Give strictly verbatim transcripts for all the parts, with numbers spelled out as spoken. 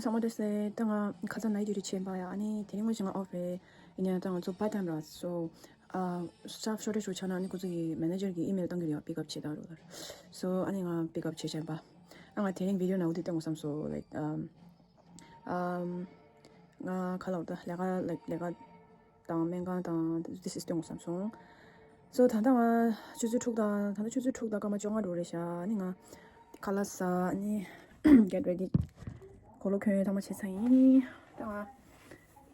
ཚང་མ་བཀྲ་ཤིས་བདེ་ལེགས། ད་ང་ཁ་སང་night duty བྱས་པ་ཡ། ཨ་ནི་དེ་རིང་ངོ་ཞིག་ང་off རེད། ཡིན་ཡང་ད་ང་ཚོ་part time ར། so ཨ་staff shortage རུ་ཆགས་ན་ཨ་ནི་ཁོ་ཚོ་གི་manager གི་email བཏང་གི་རེད་ཡ། pick up བྱེད་ད་རུ་ལར། so ཨ་ནི་ང་pick up བྱས་བྱས་པ། ཨ་ང་དེ་རིང་video ནང་འོ་དེ་བཏང་དགོས་བསམ་སོང་། like um um ང་ཁ་ལོག་ད་ལས་ཀ་like ལས་ཀ་དང་སྨན་ཁང་དང་this is བཏང་དགོས་བསམ་སོང་། so ད་ལྟ་ང་ཆུ་ཚོད་དྲུག་དང་ད་ལྟ་ཆུ་ཚོད་དྲུག་དང་སྐར་མ་བཅོ་ལྔ་འགྲོ་རེད་ཤག་ཨ་ནི་ང་ཁ་ལག་ཟ། ཨ་ནི་get ready། གོས་ལོག་གྱོན་ཐང་མ་བྱས་ཚར་ཡིན། ད་ང་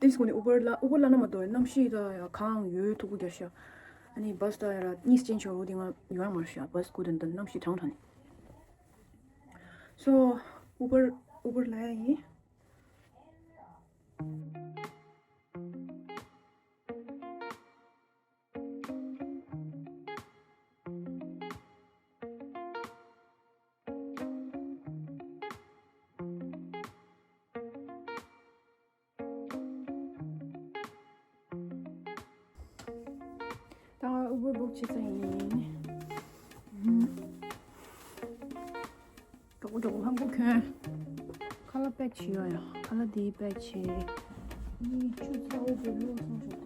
དེ་སྒོ་ནས་Uber ལ་Uber ལ་ན་མ་གཏོགས་གནམ་གཤིས་ད་ཡ་གངས་ཡོད་མཐུག་པོ་རྒྱག་ཤག་ཨ་ནི་bus ད་ཡ་ར་གཉིས་ཅན་ཆོག་འོ་དེ་ང་ཡོང་ཡ་མ་རེད་ཤག bus སྐུ་དང་ད་གནམ་གཤིས་གྲང་གྲང་ནས། so Uber Uber ལ་ཡ་ཡིན། ད་ང་Uber book བྱེད་ས་ཡིན། གྲོགས་པོ་གྲོགས་པོ་ལྷམ་གོག་གྱོན། ཁ་ལག་pack བྱེད་ཡོད་ཡ། ཁ་ལག་འདི་pack བྱེད། ཨི་ཆུ་ཚ་བོ་དེ་བླུགས་སོང་ཞོག་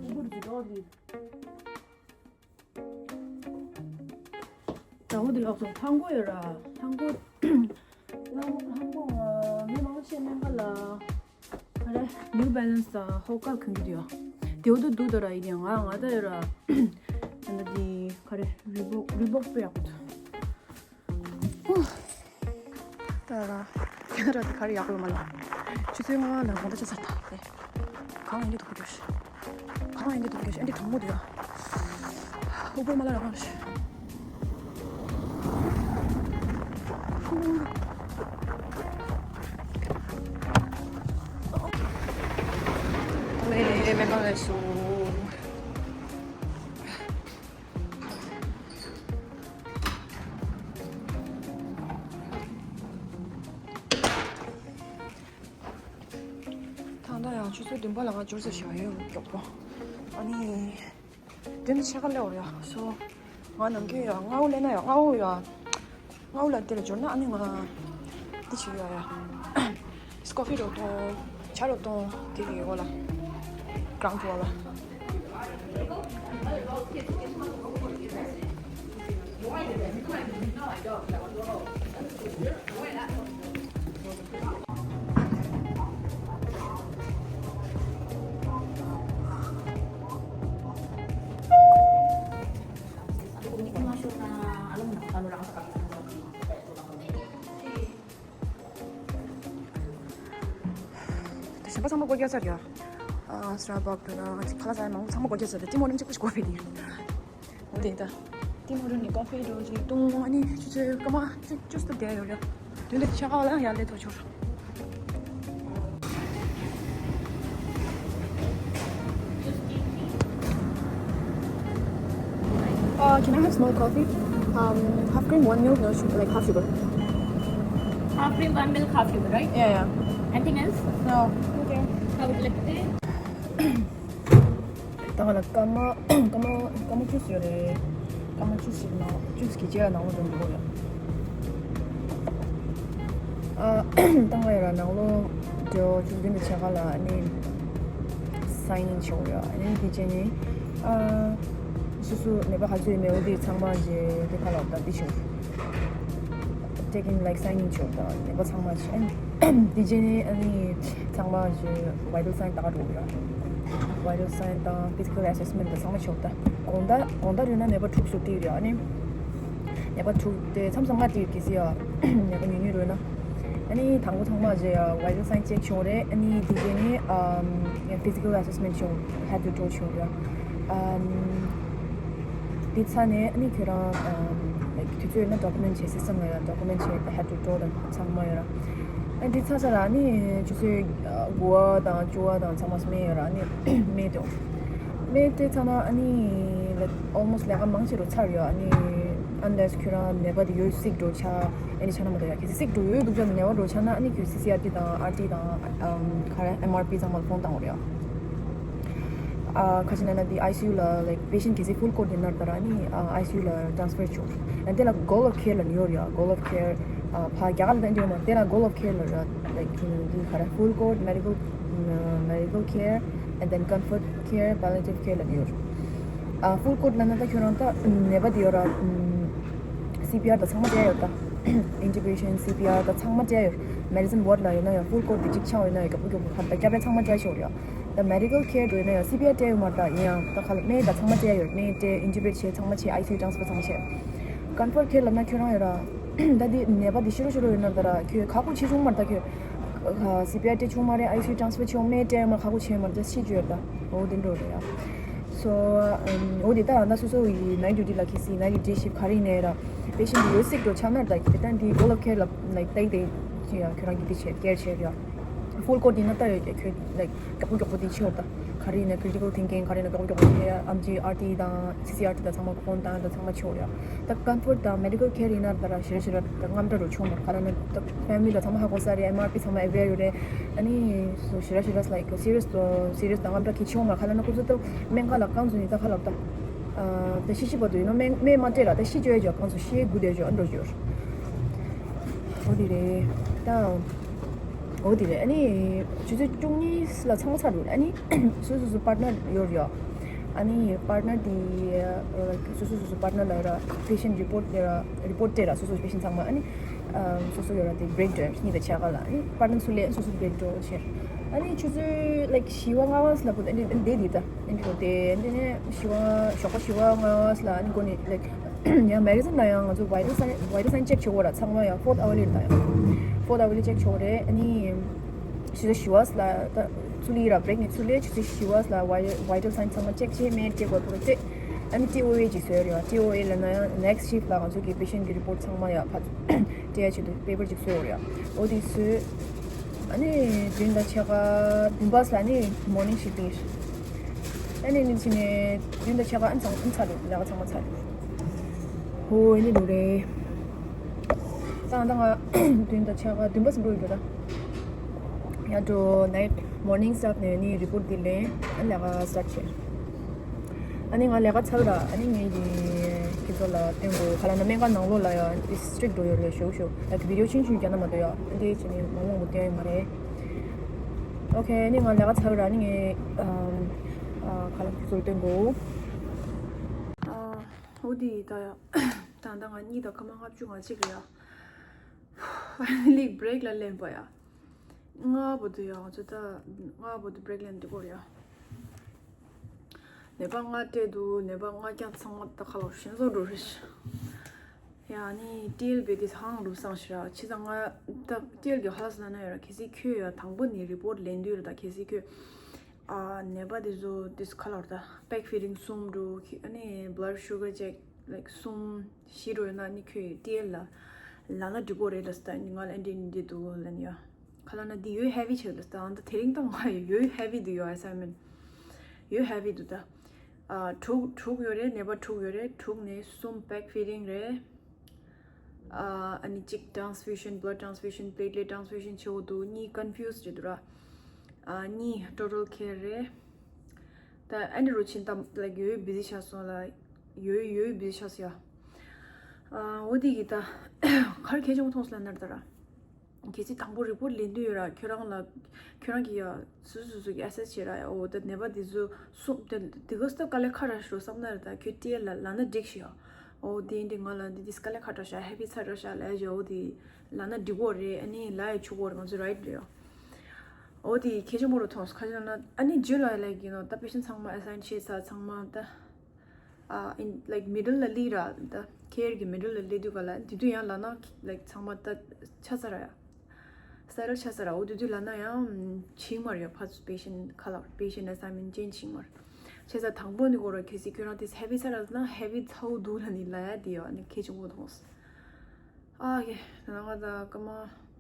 ད་Uber གྱི་གྲོགས་འདི། དགྲ་བོ་འདི་ལོག་སོང་། ལྷམ་གོག་ཡོད་ར། ལྷམ་གོག་ལྷམ་གོག་ང་མི་མང་ཆེ་སྨན་ཁང་ལ་ག་རེ་New Balance དང་Hoka གོན་གྱི་འདུག་ཡ། དེ་འོ་དུ་འདུག་ད་ར། ཡིན་ཡང་ང་ང་ད་ཡོད་ར། ད་འདི་ག་རེ་Reebok Reebok དཔེ་ཡག་པོ་འདུག་ད་ར་ཁྱེད་ར་དེ་ག་རེ་ཡག་པོ་ཡོད་མ་ལ། ཆུ་ཚོད་ལྔ་ལ་དགོང་དག་ཆུ་ཚོད་ད་དེ་གང་ཡིན་གྱི་འདུག་གོ་རྒྱུ་ཞིག་གང་ཡིན་གྱི་འདུག་གོ་རྒྱུ་ཞིག་ཨ་འདི་གྲང་མོ་འདུག་ཡ། Uber མ་ལ་ར་གང་ཞིག་ལེ་མེ་མ་ལེ་སུ། ད་ལྟ་ཡང་ཆུ་ཚོད་བདུན་པ་ལ་ང་འབྱོར་ཚར་ཤག་ཡོད་མགྱོགས་པོ། ཨ་ནི་བདུན་ཕྱེད་ཀ་སླེབས་པ་རེད་ཡ། so ང་ནམ་རྒྱུན་ཡ་སྔ་པོ་སླེབས་ན་ཡ་སྔ་པོ་ཡ་སྔ་པོ་ལ་དེ་ལ་འབྱོར་ན་ཨ་ནི་ང་འདི་བྱེད་ཡ་ཡ། Coffee རོ་གཏོང་། ཇ་རོ་གཏོང་། དེ་གི་འོག་ལ་ground floor ལ། གཞན་པ་ཚང་མ་སྒོ་རྒྱག་ཚར་ཡ། ཨ་Starbucks དང་ཁ་ལག་ཟ་ཡ་མང་པོ་ཚང་མ་སྒོ་རྒྱག་ཚར་ཏེ་Tim Hortons གཅིག་པོ་ཞིག་སྒོ་ཕྱེ་ཡིན། འོ་དེ་ད། Tim Hortons ནས་coffee འདྲ་ཞིག་བཏུང་། ཨ་ནི་ཆུ་ཚོད་སྐར་མ་གཅིག་བཅུ་ཙམ་བསྡད་ཡོད་རེད། དེ་འདྲ་ཆགས་ལ་ཡར་སླེབས་ཐུབ་ཆོག Uh, can I have small coffee? Um, half cream, one milk, no sugar, like half sugar. Half cream, one milk, half sugar, right? Yeah, yeah. Anything else? No. Okay. How would you like to pay? ད་ང་ལ་སྐར་མ་སྐར་མ་སྐར་མ་བཅུ་ཡོད་རེད། སྐར་མ་བཅུ་ཞིག་ནང་བཅུ་གི་རྗེས་ལ་ནང་ལོགས་འགྲོ་དགོས་ཡོད། ཨ་ད་ང་ཡོད་ར་ནང་ལོགས་འགྲོ་བཅུ་བདུན་གྱི་ཕྱེད་ཀ་ལ་ཨ་ནི་sign in བྱེད་དགོས་ཡོད། ཨ་ནི་དེ་རྗེས་ནི་ཨ་སོ་སོ་ནད་པ་ག་ཚོད་ཡོད་མེད་འོ་དེ་ཚང་མ་རྗེས་དེ་ཁ་ལ་ད་འདི་བྱེད་དགོས། Taking like sign in བྱེད་དགོས་ད་ནད་པ་ཚང་མ་བྱེད། དེ་རྗེས་ནི་ཨ་ནི་ཚང་མ་ཞུ་vital sign བཏང་འགྲོ་གི་ར། vital sign དང་physical assessment དང་ཚང་མ་ཆོག་ད། དགོང་དག་དགོང་དག་རེད་ན་ནད་པ་དྲུག་ཙམ་བསྡད་ཀྱི་རེད། ཨ་ནི་ནད་པ་དྲུག་དེ་མཚམས་མཚམས་ལྔ་བསྡད་ཀྱི་ཟེར་ཡ། ནད་པ་ཉུང་ཉུང་རེད་ན། ཨ་ནི་དང་པོ་ཚང་མ་ཞུ་ཡ་vital sign check བྱུང་རེད། ཨ་ནི་དེ་རྗེས་ནི་ཨམ་physical assessment བྱུང་། head to toe བྱུང་རེད། ཨམ། དེ་ཚར་ནས་ཨ་ནི་ཁྱོད་རང་ཨམ་like དུས་ཚོད་ཡོད་ན་document བྱེད། system ལ་ཡ་document བྱེད་ད། head to toe དང་ཚང་མ་ཡོད་ར། ཨ་འདི་ཚར་ཚར་ལ་ཨ་ནི་ཆུ་ཚོད་དགུ་པ་དང་བཅུ་པ་དང་ཚང་མ་སྨན་ཡོད་ར། ཨ་ནི་སྨན་དེ་སྨན་དེ་ཚར་ན་ཨ་ནི་like almost ལས་ཀ་མང་ཆེ་རུ་ཚར་ཡོད། ཨ་ནི་unless ཁྱོད་རང་ནད་པ་དེ་ཡོད་sick འགྲོ་ཆ་ཨ་ནི་ཆ་ན་མ་གཏོགས་ཡ། གལ་སྲིད་sick འགྲོ་ཡོད་འདུག་ཅག་ནད་པ་འགྲོ་ཆ་ན་ཨ་ནི་ཁྱོད་C C R T དང་R T དང་ཨམ་ག་རེ་M R P ཚང་མ་ལ་phone བཏང་དགོས་རེད་ཨ། ཨ་ཁ་ཅིག་ན་ན་དེ་ཨའི་སི་ཡུ་ལ་like patient གལ་སྲིད་full code ཡིན་ན་ད་ར་ནི་ཨ་ཨའི་སི་ཡུ་ལ་transfer ཆོག་ཨ་དེ་ལ་goal of care ལ་ནི་ཡོད་རེད་ཡ། goal of care ཨ་ཕ་རྒྱ་གར་ལ་ད་འདྲ་ཡོད་མ་རེད། དེ་ལ་goal of care ལ་ར་like དེ་ག་ར་full code, medical, medical care and then comfort care, palliative care ལ་ནི་ཡོད་རེད། ཨ་full code ལ་ན་ད་ཁྱོད་རང་ད་ནད་པ་དེ་ཡོད་ར། སི་པི་ཨར་དང་ཚང་མ་སྤྲད་ཡོད་ད། intubation, སི་པི་ཨར་དང་ཚང་མ་སྤྲད་ཡོད། medicine ward ལ་ཡོད་ན་ཡང་full code དེ་གཅིག་ཆགས་ཡོད་ན་ཡང་རྒྱབ་པོ་རྒྱབ་པོ་ཧར་ད་སྐྱ་པའི་ཚང་མ་སྤྲད་ཤོར་ཡོད། ད་medical care དུ་ཡོད་ན་ཡང་སི་པི་ཨར་སྤྲད་ཡོད་མ་རེད་ད། ཡིན་ཡང་ད་ཁ་ལ་སྨན་ད་ཚང་མ་སྤྲད་ཡོད། སྨན་སྤྲད། intubate བྱས་ཚང་མ་བྱས། ཨའི་སི་ཡུ་transfer ཚང་མ་བྱས། comfort care ལབ་ན་ཁྱོད་རང་ཡོད་ར། ད་འདི་ནད་པ་འདི་ཤི་རོ་ཤི་རོ་ཡོད་ན་ད་ར་ཁྱོད་ཁག་པོ་ཆེ་ཆུང་མ་རེད་ད། ཁྱོད་སི་པི་ཨར་སྤྲད་ཆུང་མ་རེད། ཨའི་སི་ཡུ་transfer ཆུང་སྨན་སྤྲད་མ་ཁག་པོ་ཆེ་མ་རེད་ད། ཤི་རྒྱུ་ཡོད་ད། འོ་དེ་འགྲོ་རེད་ཡ། so འོ་དེ་ད་རང་ད་སོ་སོ་ཡི་night duty ལ་ཁེ་སི་night duty shift ག་རེ་ཡིན་ནའི་ར། patient འདི་ཡོད་སྲིད་འགྲོ་ཆགས་ན་ད་ད་འདི་goal of care ལ་like ད་དེ་ཁྱོད་རང་གི་དེ་བྱས་care བྱས་ར། full code ཡིན་ན་ད་ཡོད་ཀྱི་ཁྱོད་like མགྱོགས་པོ་མགྱོགས་པོ་དེ་ཆེ་བ་ད། ག་རེ་ཡིན་ན་critical thinking ག་རེ་ཡིན་ན་མགྱོགས་པོ་མགྱོགས་པོ་དེ་ཨམ་ཆི་ཨར་ཊི་དང་སི་སི་ཨར་ཊི་དང་ཚང་མ་phone དང་དང་ཚང་མ་ཆེ་བ་ར། ད་comfort དང་medical care ཡིན་ན་ད་ར་ཞེ་ར་ཞེ་ར་ད་དངངས་སྐྲག་རུ་ཆུང་མ་ག་ལ་ན་ད་family ལ་ཚང་མ་ཧ་གོ་ས་རེད། ཨེམ་ཨར་པི་ཚང་མ་aware ཡོད་རེད། ཨ་ནི་so ཞེ་ར་ཞེ་ར་like serious ཏོ་serious དང་དངངས་སྐྲག་གི་ཆུང་མ་ག་ལ་ན་ཁོ་ཚོ་ད་སྨན་ཁང་ལ་རྐང་འཛུལ་ནས་ད་ཁ་ལབ་ད། ད་ཤི་ཤི་བར་དུ་ཡིན་ནོ་སྨན་སྨན་མ་སྤྲད་ར་ད་ཤི་བཅོས་བྱོས་རྐང་འཛུལ་ཤི་དགུ་དེ་བྱོས་ཨ་འགྲོ་བྱོས། འོ་དེ་རེད་ད། འོ་དེ་རེད། ཨ་ནི་ཆུ་ཚོད་བཅུ་གཉིས་ལ་ཚང་མ་ཚར་འདུག་ཨ་ནི་སོ་སོ་སོ་partner ཡོད་རེད། ཨ་ནི་partner དེ་སོ་སོ་སོ་སོ་partner ལ་ར་patient report དེ་ར་report སྤྲད་ར་སོ་སོ་patient ཚང་མ། ཨ་ནི་སོ་སོ་ཡོད་ར་དེ་break time གཉིས་དང་ཕྱེད་ཀ་ལ་ཨ་ནི་partner སུ་ལས་སོ་སོ་break འགྲོ་བྱེད། ཨ་ནི་ཆུ་ཚོད་like བཞི་པ་ལྔ་པ་ལ་བུད་ཨ་ནི་བསྡད་དེ་ད་ཨ་ནི་བུད་དེ་ཨ་ནི་བཞི་པ་ཞོགས་པ་བཞི་པ་ལྔ་པ་ལ་ཨ་ནི་འགོ་ནས་like ཡང་medicine ལ་ཡང་ང་ཚོ་vital sign vital sign check བྱེད་དགོས་ར། ཚང་མ་ཡང་fourth hourly ད་ཡང་fourth hourly check བྱེད་དགོས་རེད། ཨ་ནི་ཆུ་ཚོད་བཞི་པ་ལ་ད་ཚུར་ལི་ར་break ནས་ཚུར་ལི་ཆུ་ཚོད་བཞི་པ་ལ་vital vital sign ཚང་མ་check བྱས་སྨན་སྤྲད་དགོས་པོ་རེད། ཨ་ནི་ཊི་ཨོ་ཨེ་ཅིག་བཟོས་རེད་ཡ། ཊི་ཨོ་ཨེ་ལ་ན་ཡང་next shift ལ་ང་ཚོ་གི་patient གི་report ཚང་མ་ཡང་ཕར་སྤྲད་ཡ་ཆེད་དུ་paper ཅིག་བཟོས་ཡོད་རེད་ཡ། འོ་དེ་བཟོས། ཨ་ནི་བདུན་དང་ཕྱེད་ཀ་བདུན་པ་ལ་ནི་morning shift ཡིན། ཨ་ནི་ནི་ཕྱི་ནས་བདུན་དང་ཕྱེད་ཀ་ཨ་ནི་ཚང་ཨ་ནི་ཚར་རེད། ལས་ཀ་ཚང་མ་ཚར་རེད། ཧོ་ཨ་ནི་འདུག་རེད། ད་ད་ང་བདུན་དང་ཕྱེད་ཀ་བདུན་པ་ཙམ་འགྲོ་ཡི་འགྲོ་ད། ཡ་འགྲོ་night morning staff ནས་ནི་report འདི་ལེན་ཨ་ནི་ལས་ཀ་start བྱས། ཨ་ནི་ང་ལས་ཀ་ཚར་ར། ཨ་ནི་ངས་ཀྱི་ཁྱེད་ཚོ་ལ་སྟོན་དགོས། ག་ལ་ན་སྨན་ཁང་ནང་ལོགས་ལ་ཡང་strict འགྲོ་ཡོད་རེད། ཞུ་ཞུ་ལ་video ཆུང་ཆུང་རྒྱག་ན་མ་གཏོགས་ཡ་ཨ་འདི་བྱས་ནས་མ་འོངས་པ་སྟོན་ཡོད་མ་རེད། okay ཨ་ནི་ང་ལས་ཀ་ཚར་ར། ཨ་ནི་ངས་ཨམ་ཨ་ག་ལ་ཁྱེད་ཚོ་ལ་སྟོན་དགོས། ཨ་འོ་དེ་ད་ཡ་ད་ད་ང་གཉིས་དང་སྐར་མ་ལྔ་བཅུ་ང་གཅིག་རེད་ཡ། finally break ལ་ལེན་པ་ཡ། ང་བོ་དུ་ཡ་ང་ཚོ་ད་ང་བོ་དུ་break ལེན་དུ་གོ་རེད་ཡ། ནད་པ་ལྔ་སྤྲད་འདུག་ནད་པ་ལྔ་རྐྱང་ཚང་མ་ད་ཁ་ལོ་ཞེན་བཟོ་འགྲོ་རེད། ཡ་ནི་ཊི་ཨེལ་བེ་དེ་ཧང་རུ་སང་ཞེ་ར་ཆི་ད་ང་ད་ཊི་ཨེལ་གི་ཧ་ལ་ས་ན་ན་ཡོད་ར། གལ་སྲིད་ཁྱོད་ཡ་དང་པོ་ནི་report ལེན་དུས་ར། ད་གལ་སྲིད་ཁྱོད་ཨ་ནད་པ་དེ་ཚོ་དེ་ཁ་ལོ་ད་peg feeding གསུམ་འགྲོ་ཨ་ནི་blood sugar check like གསུམ་བཞི་འགྲོ་ན་ནི་ཁྱོད་ཊི་ཨེལ་ལ་ལ་ན་འགྲིག་གོ་རེད་ལ་ས། ད་ང་ལ་འདི་འདི་འདུག་ལ་ནི་ཡ། ག་ལ་ན་འདི་ཡོད་heavy ཆགས་འདུག་ད་ད་དེ་རིང་ད་ང་ཡོད་heavy འདུག་ཡོད་assignment ཡོད་heavy འདུག་ད། ཨ་དྲུག་དྲུག་ཡོད་རེད། ནད་པ་དྲུག་ཡོད་རེད། དྲུག་ནས་གསུམ་peg feeding རེད། ཨ་ཨ་ནི་གཅིག་transfusion blood transfusion platelet transfusion བྱེད་དགོས་འདུག་གཉིས་confuse བྱེད་འདུག་ར། ཨ་གཉིས་total care རེད། ད་ཨ་ནི་རུ་ཕྱིན་ད་like ཡོད་busy ཆགས་སོང་ལ། ཡོད་ཡོད་busy ཆགས་སོང་ཡ། ཨ་འོ་དེ་གི་ད་གར་ཁྱེད་ཅུང་མཐོང་སོང་ལ་ནར་ད་ར། གལ་སྲིད་དང་པོ་report ལེན་དུས་ཡོད་ར། ཁྱོད་རང་ལ་ཁྱོད་རང་གི་ཡ་སོ་སོ་སོ་སོ་གི་assess བྱེད་ར་ཡ། འོ་ད་ནད་པ་དེ་ཚོ་སུ་དེ་དེ་ག་སྟབས་དཀའ་ལས་ཁག་དྲགས་ཤོག་བསམ་ན་ར། ད་ཁྱོད་ཊི་ཨེལ་ལ་ལ་ན་འགྲིག་ཤི་ཡ། འོ་དེ་འདི་ང་ལ་འདི་དེ་དཀའ་ལས་ཁག་དྲགས་ཤག heavy ཚ་དྲགས་ཤག་ལ་ཡ། འོ་དེ་ལ་ན་འགྲིག་གོ་རེད། ཨ་ནི་ལ་ཡ་ཆུ་གོ་རེད། ང་ཚོ་right རེད་ཡ། འོ་དེ་ཁྱེད་ཅུང་མོ་རུ་མཐོང་སོང་ཁ་ཅིག་ན་ཨ་ནི་རྗེས་ལ་like you know ད་patient ཚང་མ་assign བྱས་ཚར་ཚང་མ་ད། ཨ་in like middle ལ་སླེབས་ར། ད་care གི་middle ལ་སླེབས་དུས་ག་ལ་དེ་དུས་ཡང་ལ་ན་like ཚང་མ་ད་ཆ་ཚ་ར་ཡ། settle ཆ་ཚ་ར། འོ་དེ་དུས་ལ་ན་ཡང་ཕྱིན་མ་རེད་ཡ། ཕར་ཚུར་patient ཁ་ལ་patient assignment ཅན་ཕྱིན་མ་རེད། བྱས་ཙང་དང་པོ་ནི་གོ་ར་གལ་སྲིད་ཁྱོད་རང་དེ་heavy ཚ་ར་ན་heavy ཚ་བོ་འདུག་ལ་ནི་ལ་ཡ་དེ་ཡ་ནི་ཁྱེད་ཅུང་མོ་མཐོང་སོང་། ཨ་ཀེ་ད་ང་ད་སྐར་མ་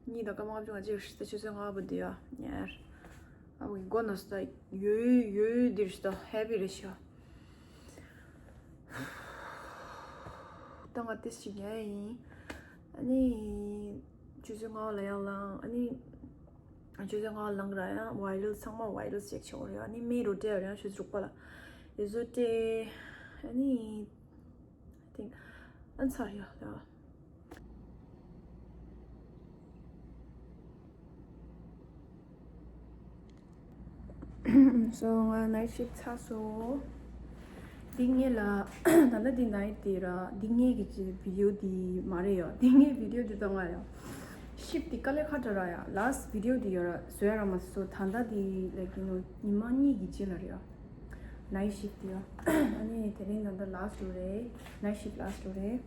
གཉིས་དང་སྐར་མ་ལྔ་བཅུ་ང་གཅིག་ཤི་ད་ཆུ་ཚོད་ལྔ་པ་དེ་ཡ་ཉར། ཨ་བུ་གི་མགོ་ན་སུ་ད་ཡོད་ཡོད་འདིར་ཤི་ད་heavy རེད་ཤི། ད་ང་ཏིས་ཅིག་ཉལ་ཡིན། ཨ་ནི་ཆུ་ཚོད་ལྔ་པ་ལ་ཡར་ལངས། ཨ་ནི་ ཆུ་ཚོད་ལྔ་ལངས་ར་ཡང་viral ཚང་མ viral check བྱེད་དགོས་རེད། ཨ་ནི་མེ་རུ་སྤྲད་ར་ཡང་ཆུ་ཚོད་དྲུག་པ་ལ། དེ་ཚོ་སྤྲད། ཨ་ནི་I think ཨ་ཚར་ཡོད་ལ། So ང་night shift ཚར་སོང་། འདི་ངེད་ལ་ད་ལྟ་འདི་night དེ་ར། འདི་ངེད་ཀྱི་video འདི་མ་རེད་ཡ། འདི་ངེད་video འདི་ད་ང་ཡ། Shift འདི་དཀའ་ལས་ཁག་དྲགས་ར་ཡ། Last video འདི་ཡ་ར་བཟོ་ཡ་ར་མ་བཟོ། ད་ལྟ་འདི་like you know ཉི་མ་གཉིས་ཀྱི་རྗེས་ལ་རེད་ཡ། Night shift འདི་ཡ། ཨ་ནི་དེ་རིང་ད་ལྟ་last རེད། Night shift last རེད།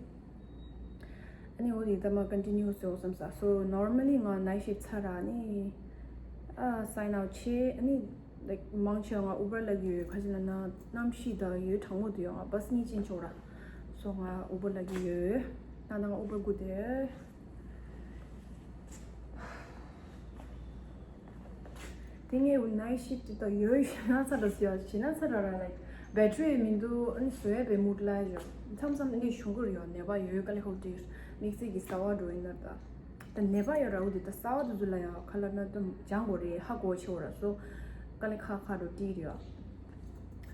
ཨ་ནི་འོ་དེ་ད་མ་continue བཟོ་བསམ་ས། So normally ང་night shift ཚར་ར་ནི་ཨ་sign out བྱེད། ཨ་ནི་like མང་ཆེ་བ་ང་Uber ལ་གི་ཡོད། ཁ་ཅིག་ལ་ན་གནམ་གཤིས་དང་ཡོད་གྲང་མོ་དུ་ཡོད། ང་bus གཉིས་ཅན་ཆོག་ར། So ང་Uber ལ་གི་ཡོད། ད་ང་Uber སྒུག་དེ། དེ་ངས་night shift དེ་དག་ཡོད་ཞེ་ན་ཚ་འདྲ་ཟེར་ཡ། ཞེ་ན་ཚ་འདྲ་ར་like battery མི་འདུག་ཨ་ནི་བཟོ་ཡས་པའི་mood ལ་ཡོད། མཚམས་མཚམས་ངས་ཞུ་གི་རེད་ཡ། ནད་པ་ཡོད་དཀའ་ལས་ཁག་དྲིས། དམིགས་བསལ་གྱི་གསར་བ་འགྲོ་ཡིན་ན་ད། ད་ནད་པ་ཡོད་ར། འོ་དེ་ད་གསར་བ་དེ་ཚོ་ལ་ཡ་ཁ་ལ་ན་ད་སྦྱང་དགོས་རེད། ཧ་གོ་ཆེ་བ་ར། So དཀའ་ལས་ཁག་ཁག་འགྲོ་དྲིས་རེད་ཡ།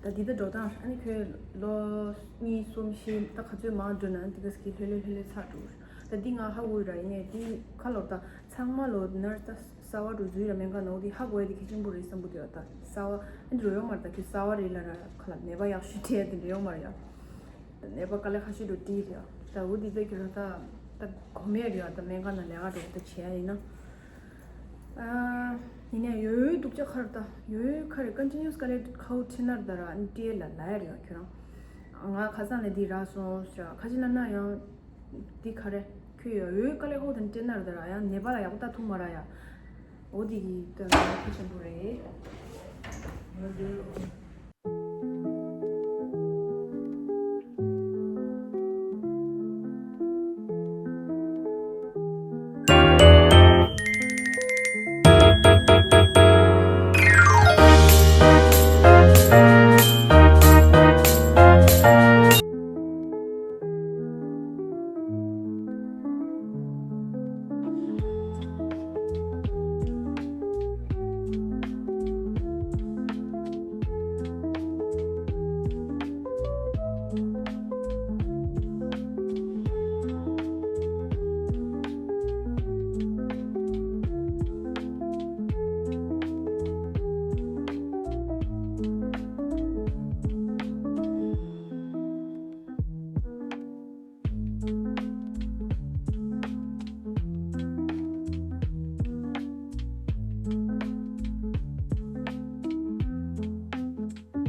ད་འདི་ད་འགྲོ་སྟངས། ཨ་ནི་ཁྱོད་ལོ་གཉིས་གསུམ་བཞི་ད་ག་ཚོད་མང་འགྲོ་ན་འདི་ག་ཟིག་ལྷོད་ལྷོད་ལྷོད་ལྷོད་ཚར་འགྲོ། ད་འདི་ང་ཧ་གོ་ཡོད་ར། ཡིན་ནའི་འདི་ཁ་ལོ་ད་ཚང་མ་ལོ་nurse ད་གསར་བ་འགྲོ་འཛུལ་ར་མེད་ག་ནོ། འདི་ཧ་གོ་ཡ་འདི་གལ་ཆེན་པོ་རེད་བསམ་གི་འདུག་ཡ། ད་གསར་བ་ཨ་འདི་རོ་ཡོང་མ་རེད། ད་ཁྱོད་གསར་བ་རེད་ལ་ར། ཁ་ལ་ནད་པ་ཡག་ཤོས་འདྲ་ཡ་འདི་འདྲ་ཡོང་མ་རེད་ཡ། ནད་པ་དཀའ་ལས་ཁག་ཤོས་འགྲོ་དྲིས་རེད་ཡ། ད་འོ་འདི་ད་ཁྱོད་ར་ད་ད་གོ་མེད་རེད་ཡ། ད་སྨན་ཁང་ནང་ལས་ཀ་འགྲོ་ད་བྱེད་ཡ་ཡིན་ན། ཨ། ཡིན་ནའི་ཡོད་ཡོད་སྡུག་ཅག་ཁར་ད་ཡོད་ཡོད་ཁ་རེ་continuous དཀའ་ལས་ཁག་འཕྲད་ན་ར་ད་ར་ཨ་ནི་སྤྲད་ལ་ལ་ཡ་རེད་ཡ། ཁྱོད་རང་ང་ཁ་སང་ལ་འདི་རག་སོང་ཟེར་ཁ་ཅིག་ལ་ན་ཡང་འདི་ག་རེ་ཁྱོད་ཡོད་ཡོད་དཀའ་ལས་ཁག་དང་འཕྲད་ན་ར་ད་ར་ཡང་ནད་པ་ལ་ཡག་པོ་ལྟ་ཐུབ་མ་ར་ཡ། འོ་འདི་གི་ད་གལ་ཆེན་པོ་རེད།